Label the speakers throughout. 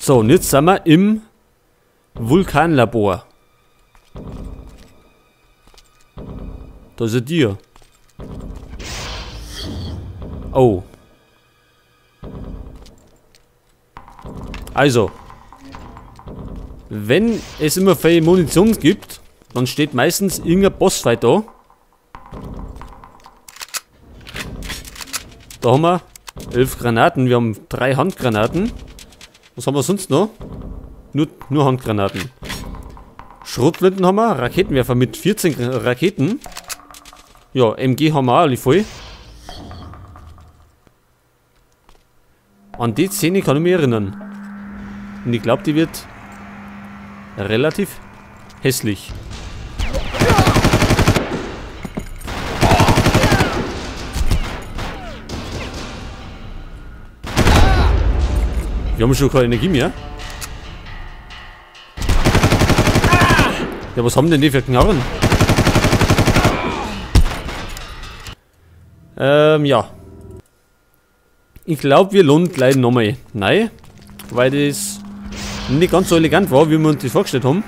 Speaker 1: So, und jetzt sind wir im Vulkanlabor. Da ist ein Tier. Oh. Also. Wenn es immer viel Munition gibt, dann steht meistens irgendein Bossfight da. Da haben wir 11 Granaten. Wir haben 3 Handgranaten. Was haben wir sonst noch? Nur Handgranaten. Schrotflinten haben wir. Raketenwerfer mit 14 Raketen. Ja, MG haben wir auch alle voll. An die Szene kann ich mich erinnern. Und ich glaube, die wird relativ hässlich. Wir haben schon keine Energie mehr. Ja, was haben denn die für Knarren? Ja. Ich glaube, wir lohnen gleich nochmal. Nein, weil das nicht ganz so elegant war, wie wir uns das vorgestellt haben.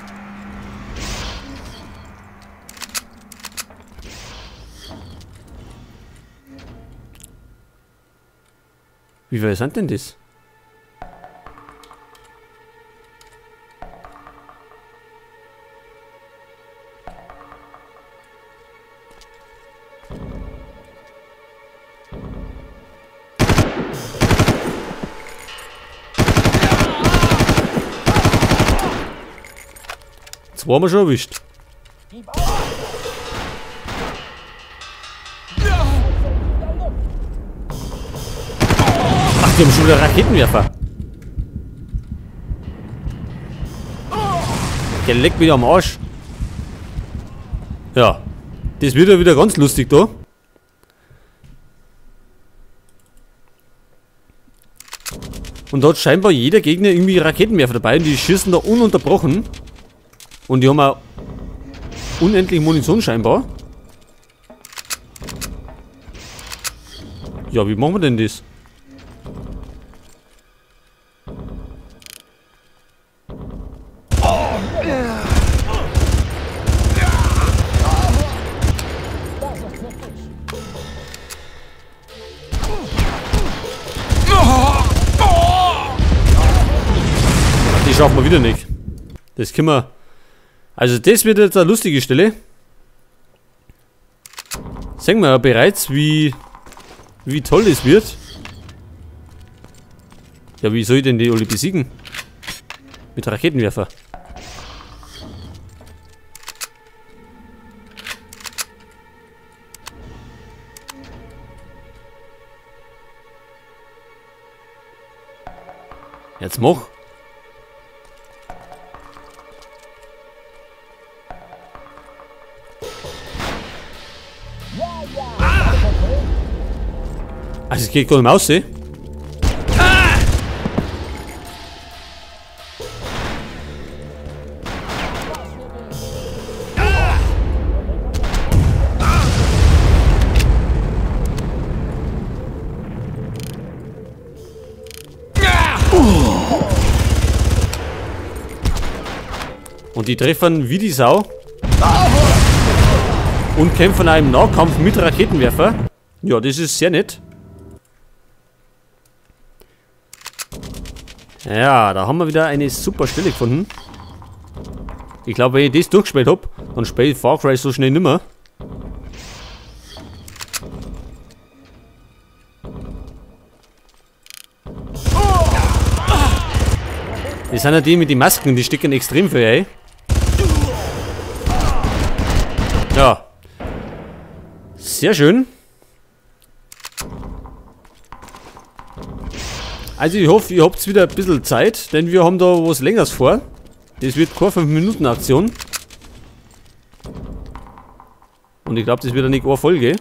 Speaker 1: Wie viele sind denn das? Zwei haben wir schon erwischt. Ach, die haben schon wieder Raketenwerfer. Der leckt mich am Arsch. Ja, das wird ja wieder ganz lustig da. Und da hat scheinbar jeder Gegner irgendwie Raketenwerfer dabei und die schießen da ununterbrochen. Und die haben auch unendlich Munition scheinbar. Ja, wie machen wir denn das? Die schaffen wir wieder nicht. Das können wir... Also das wird jetzt eine lustige Stelle. Sehen wir ja bereits, wie toll es wird. Ja, wie soll ich denn die alle besiegen? Mit Raketenwerfer. Jetzt mach. Also es geht gar nicht mehr aus, eh? Und die treffen wie die Sau. Und kämpfen auch im Nahkampf mit Raketenwerfer. Ja, das ist sehr nett. Ja, da haben wir wieder eine super Stelle gefunden. Ich glaube, wenn ich das durchgespielt habe, dann spiele ich Far Cry so schnell nimmer. Das sind ja die mit den Masken, die stecken extrem viel, ey. Ja. Sehr schön. Also ich hoffe, ihr habt wieder ein bisschen Zeit, denn wir haben da was Längeres vor. Das wird keine 5-Minuten-Aktion. Und ich glaube, das wird ja nicht eine Folge.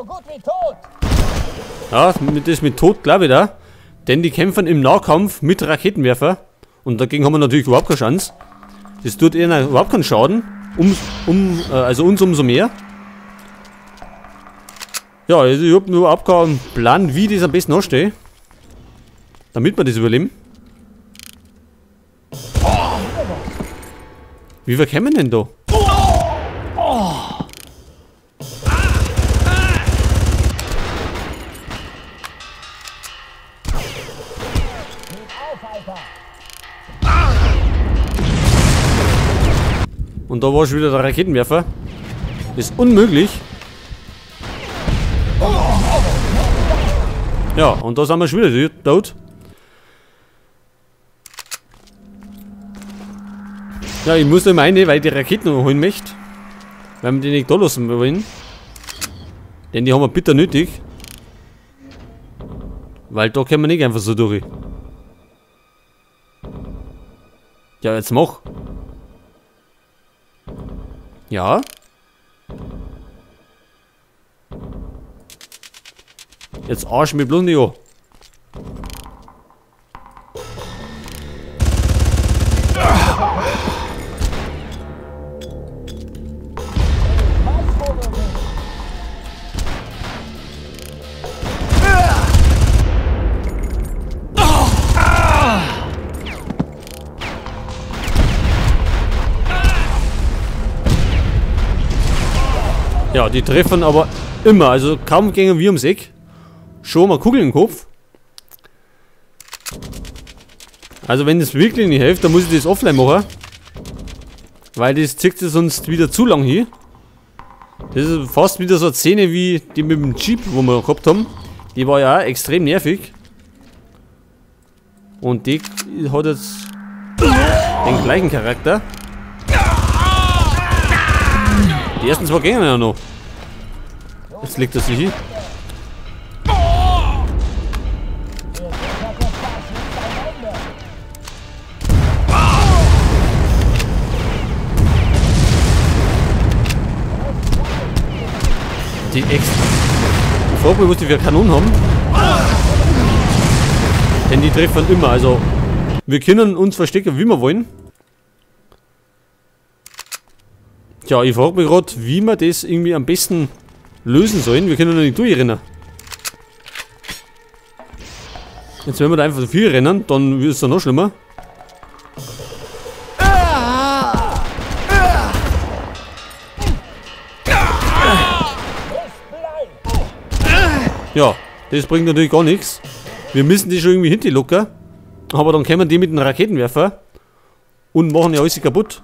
Speaker 2: gut wie tot.
Speaker 1: Ja, das mit tot glaube ich da. Denn die kämpfen im Nahkampf mit Raketenwerfer. Und dagegen haben wir natürlich überhaupt keine Chance. Das tut ihnen überhaupt keinen Schaden. Also uns umso mehr. Ja, also ich habe überhaupt keinen Plan, wie das am besten ansteht. Damit wir das überleben. Wie wir kommen denn da? Und da war schon wieder der Raketenwerfer. Ist unmöglich. Ja, und da sind wir schon wieder tot. Ja, ich muss da immer rein, weil ich die Raketen holen möchte. Weil wir die nicht da lassen wollen. Denn die haben wir bitter nötig. Weil da können wir nicht einfach so durch. Ja, jetzt mach. Ja. Jetzt arsch mich bloß nicht an. Ja, die treffen aber immer, also kaum gehen wir ums Eck. Schon mal Kugeln im Kopf. Also wenn das wirklich nicht hilft, dann muss ich das offline machen. Weil das zieht sich sonst wieder zu lang hier. Das ist fast wieder so eine Szene wie die mit dem Jeep, wo wir gehabt haben. Die war ja auch extrem nervig. Und die hat jetzt den gleichen Charakter. Die ersten zwei gingen ja noch. Jetzt legt er sich hin. Die Ex. Ich frage mich, was die für Kanonen haben. Denn die treffen immer. Also, wir können uns verstecken, wie wir wollen. Tja, ich frage mich gerade, wie wir das irgendwie am besten lösen sollen. Wir können noch nicht durchrennen. Jetzt wenn wir da einfach so viel rennen, dann wird es dann noch schlimmer. Ja, das bringt natürlich gar nichts. Wir müssen die schon irgendwie hinter locker. Aber dann kommen die mit dem Raketenwerfer und machen ja alles kaputt.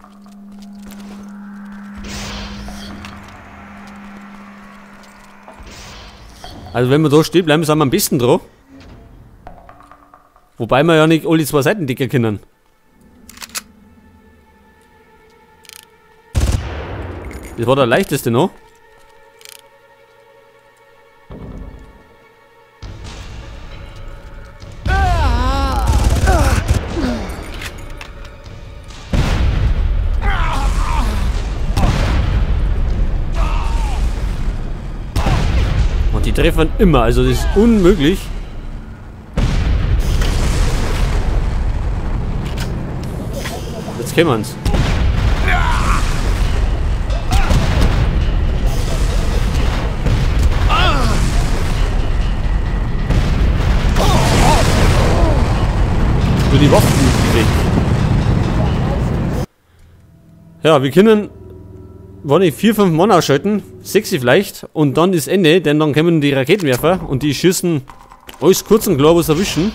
Speaker 1: Also wenn wir da stehen bleiben, sind wir am besten dran. Wobei wir ja nicht alle zwei Seiten decken können. Das war der leichteste noch. Und die treffen immer, also das ist unmöglich. Jetzt kennen wir uns. Nur die Waffen nicht weg. Ja, wir können, wenn ich 4, 5 Mann ausschalten, 6 vielleicht, und dann ist Ende, denn dann kommen die Raketenwerfer und die schießen alles kurz und klar, was erwischen.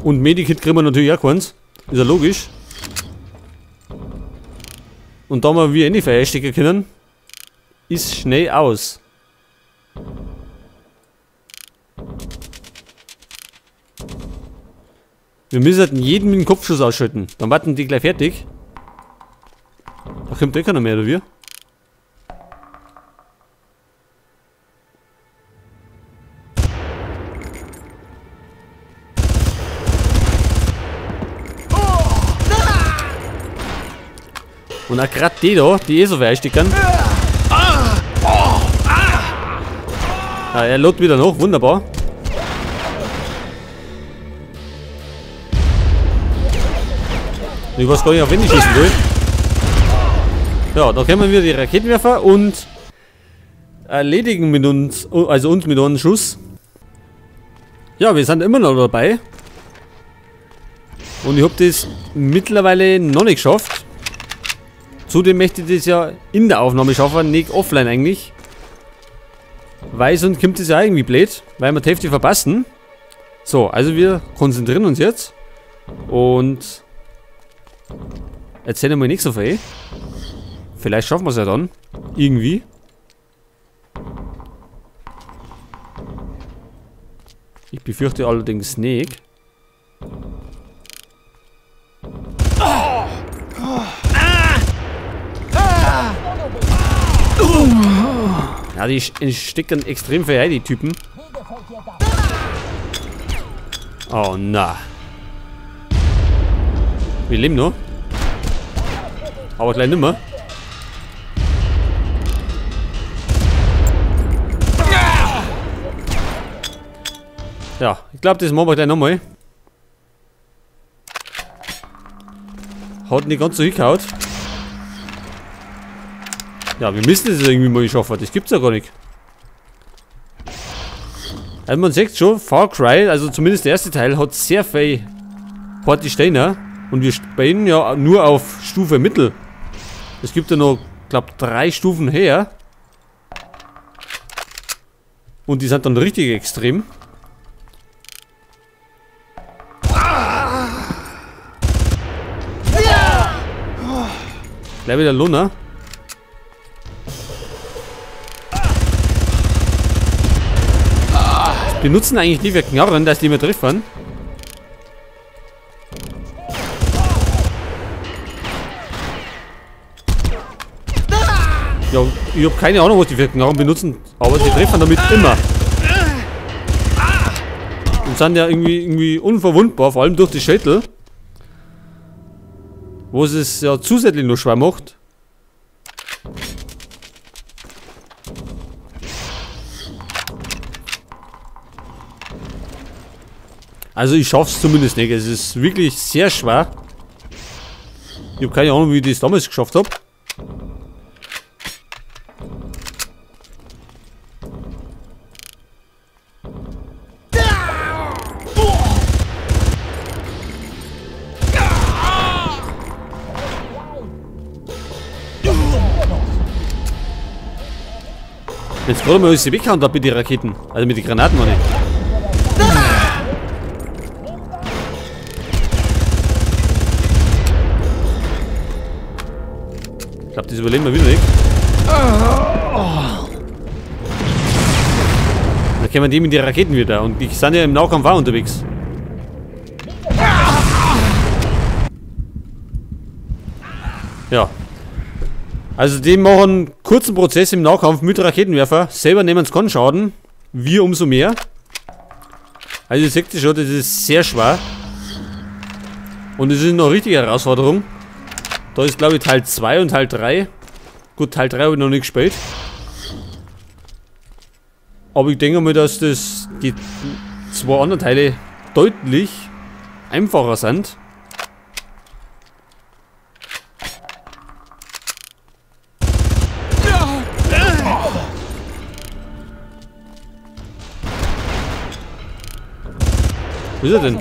Speaker 1: Und Medikit kriegen wir natürlich auch keins. Ist ja logisch. Und da wir eh nicht verstecken können, ist schnell aus. Wir müssen halt jeden mit dem Kopfschuss ausschalten. Dann warten die gleich fertig. Da kommt eh keiner mehr, oder wir? Und auch grad die da, die eh so verstecken. Ah, er lädt wieder noch, wunderbar. Ich weiß gar nicht, auf wen ich schießen will. Ja, da kommen wir die Raketenwerfer und erledigen mit uns, also uns mit einem Schuss. Ja, wir sind immer noch dabei. Und ich habe das mittlerweile noch nicht geschafft. Zudem möchte ich das ja in der Aufnahme schaffen, nicht offline eigentlich. Weil sonst kommt das ja irgendwie blöd, weil wir die Hälfte verpassen. So, also wir konzentrieren uns jetzt. Und erzählen wir nicht so viel. Vielleicht schaffen wir es ja dann. Irgendwie. Ich befürchte allerdings nicht. Ja, die stecken extrem viel ein, die Typen. Oh na. Wir leben noch. Aber gleich nimmer. Ja, ich glaube, das machen wir gleich nochmal. Hat nicht ganz so hingehauen. Ja, wir müssen das irgendwie mal schaffen. Das gibt's ja gar nicht. Also man sieht schon, Far Cry, also zumindest der erste Teil, hat sehr viel harte Steine. Und wir spielen ja nur auf Stufe Mittel. Es gibt ja noch, glaube 3 Stufen her. Und die sind dann richtig extrem. Gleich wieder Luna. Benutzen eigentlich die wir Knarren, dass die mehr treffen. Ja, ich habe keine Ahnung, was die für Knarren benutzen, aber sie treffen damit immer. Und sind ja irgendwie unverwundbar, vor allem durch die Schädel. Wo es ja zusätzlich noch schwer macht. Also ich schaff's zumindest nicht. Es ist wirklich sehr schwer. Ich habe keine Ahnung, wie ich das damals geschafft habe. Jetzt gerade mal alles weghauen da mit den Raketen. Also mit den Granaten meine ich. Ich glaube, das überleben wir wieder nicht. Da kämen die mit den Raketen wieder. Und die sind ja im Nahkampf auch unterwegs. Ja. Also die machen einen kurzen Prozess im Nahkampf mit Raketenwerfer. Selber nehmen sie keinen Schaden. Wir umso mehr. Also ihr seht schon, das ist sehr schwer. Und es ist noch eine richtige Herausforderung. Da ist glaube ich Teil 2 und Teil 3. Gut, Teil 3 habe ich noch nicht gespielt. Aber ich denke mal, dass das die zwei anderen Teile deutlich einfacher sind. Wo ist er denn?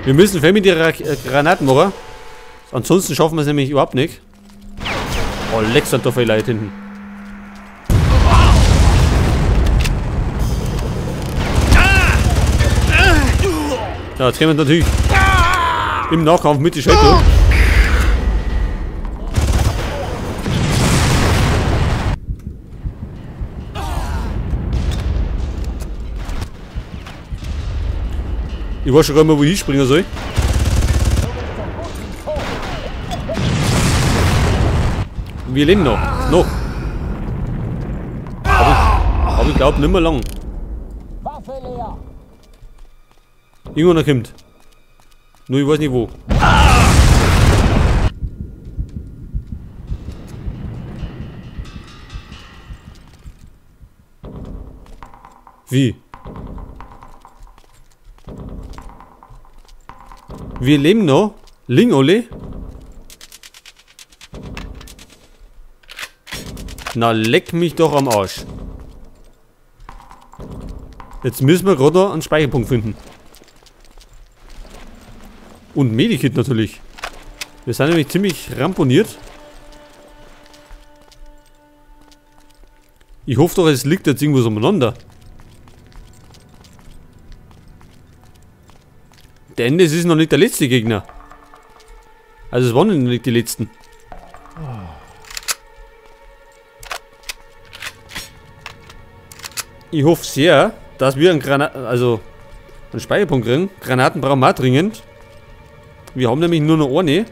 Speaker 1: Wir müssen mit die Granaten machen. Ansonsten schaffen wir es nämlich überhaupt nicht. Oh, leck, sind da viele Leute hinten. Ja, jetzt können wir natürlich im Nahkampf mit die Schädel. Ich weiß schon gar nicht mehr, wo ich hinspringen soll. Wir leben noch. Noch. Aber ich glaube nicht mehr lang. Irgendwann kommt. Nur ich weiß nicht wo. Wie? Wir leben noch. Ling, alle. Na, leck mich doch am Arsch. Jetzt müssen wir gerade noch einen Speicherpunkt finden. Und Medikit natürlich. Wir sind nämlich ziemlich ramponiert. Ich hoffe doch, es liegt jetzt irgendwas umeinander. Denn es ist noch nicht der letzte Gegner. Also es waren noch nicht die letzten. Ich hoffe sehr, dass wir einen einen Speicherpunkt kriegen. Granaten brauchen wir auch dringend. Wir haben nämlich nur noch eine.